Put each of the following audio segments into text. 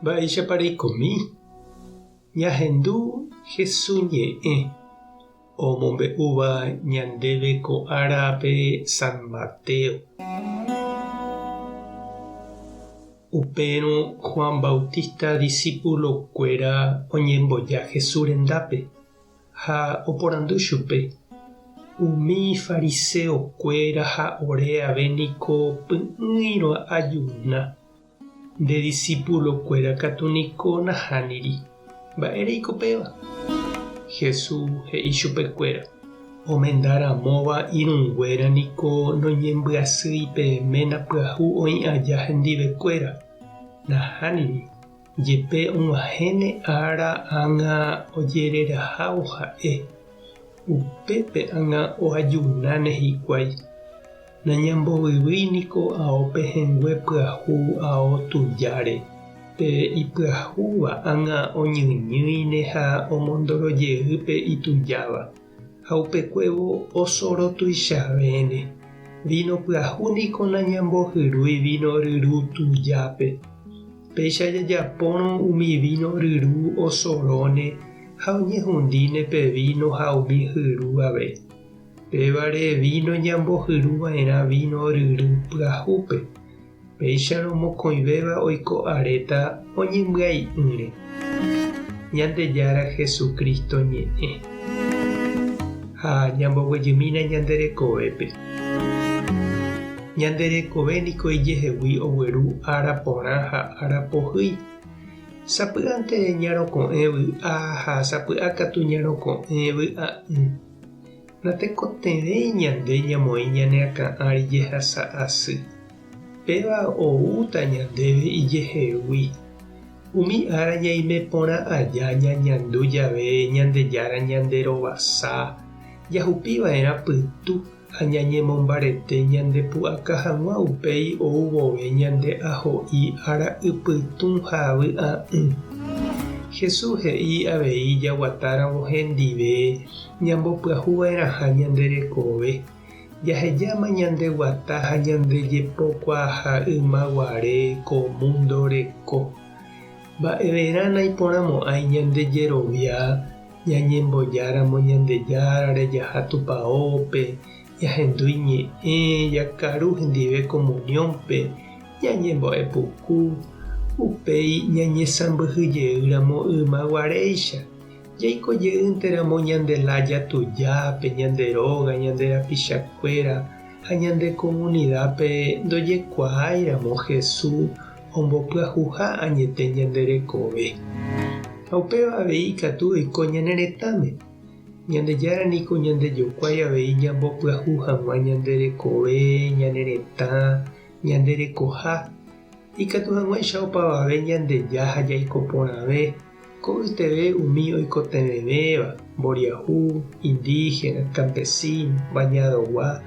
Mba'éichapa reikomi? Ñahendu Hesu ñe'ẽ omombe'úva ñandéve ko árape San Mateo. Upérõ Juan Bautista disípulo-kuéra oñemboja Jesús rendápe ha oporandu chupe, Umi fariseo-kuéra ha ore ave niko py'ỹirõ ajuna. Nde disípulo-kuéra katu niko nahániri. Mba'éreiko péva? Jesús he'i chupekuéra, Omenda ramóva irũnguéra niko noñembyasýi pe ména pyahu oĩ aja hendivekuéra. Nahániri, jepe og̃uahẽne ára ág̃a ojererahávo ha'e, upépe ág̃a oajunáne hikuái. Nañambovyvýi niko ao pehẽngue pyahu ao tujáre, pe ipyahúva ág̃a oñyñýine ha omondoro jey pe itujáva, ha upekuévo osoro tuichavéne. Víno pyahu niko nañambohyrúi víno ryru tujápe. Péicha jajapórõ umi víno ryru osoróne ha oñehundíne pe víno ha umi hyru ave. Pévare víno ñambohyru va'erã víno ryru pyahúpe, péicharõ mokõivéva oiko aréta oñembyai'ỹre. Ñandejára Jesucristo ñe'ẽ. Ha ñamboguejymína ñande rekovépe. Ñande rekove niko ijehegui ogueru ára porã ha ára pohýi. Sapy'ánte ñaroko'ẽ vy'a ha sapy'a katu ñaroko'ẽ vy'a'ỹ. Natekotevẽi ñande ñamoĩ ñane akã ári jehasa asy. Péva oúta ñandéve ijehegui. Umi ára ñaime porã aja ñañandu jave Ñandejára ñanderovasa, jahupi va'erã pytu ha ñañemombarete ñandepu'aka hag̃ua upéi ou vove ñande aho'i ára ypytũ ha vy'a'ỹ. Jesús he'i avei jaguatáramo hendive ñambopyahu va'erãha ñande rekove, jahejáma ñande guata ha ñande jepokuaaha yma guare ko múndo reko. Mba'everã naiporãmo'ãi ñande jerovia Ñañembojáramo Ñandejárare jaha tupaópe, ñahendu iñe'ẽ, jakaru hendive comunión-pe, ñañembo'e puku, upéi ñañesãmbyhy jeýramo yma guaréicha, jaiko jeýnteramo ñande lája tujápe, ñande róga, ñande rapichakuéra ha ñande comunidápe ndojekuaáiramo Jesús ombopyahuha añete ñande rekove. Ha upéva avei ikatu oiko ñane retãme. Ñandejára niko ñandejokuái avei ñambopyahu hag̃ua ñande rekove, ñane retã, ñande rekoha, ikatu hag̃uáicha opavave ñandeja ha jaiko porãve, ko'yteve umi oikotevẽvéva, mboriahu, indígena, campesino, bañadogua.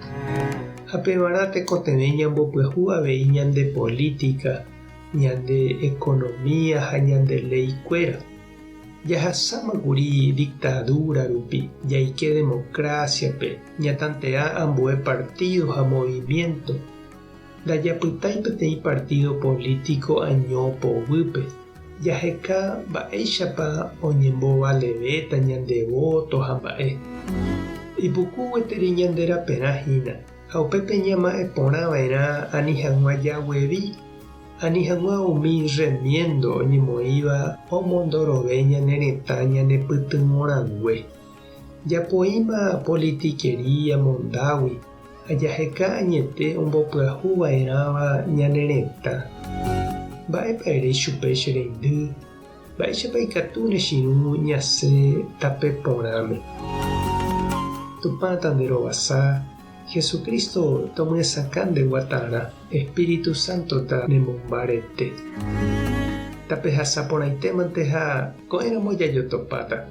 Ha pevarã tekotevẽ ñambopyahu avei ñande política, ñande economía ha ñande léi kuéra. Jahasáma kuri dictadura rupi, jaike democracia-pe, ñatantea ambue partido ha movimiento. Ndajapytái peteĩ partido político año poguýpe, jaheka mba'éichapa oñembovalevéta ñande voto ha mba'e. Ipuku gueteri ñande raperã hína, ha upépe ñama'ẽ porã va'erã ani hag̃ua jaguevi, ani hag̃ua umi rremiéndo oñemoĩva omondorove ñane retã ñanepytyvõrangue. Japoíma politikería mondágui ha jaheka añete ombopyahu va'erãva ñane retã. Mba'épa ere chupe che reindy? Mba'éichapa ikatu ne chirũ ñasẽ tape porãme? Tupã tanderovasa, Jesucristo tomyesakã nde guatarã, Espíritu Santo ta nemombarete. Tapehasa porãitémante ha ko'ẽramo jajotopáta.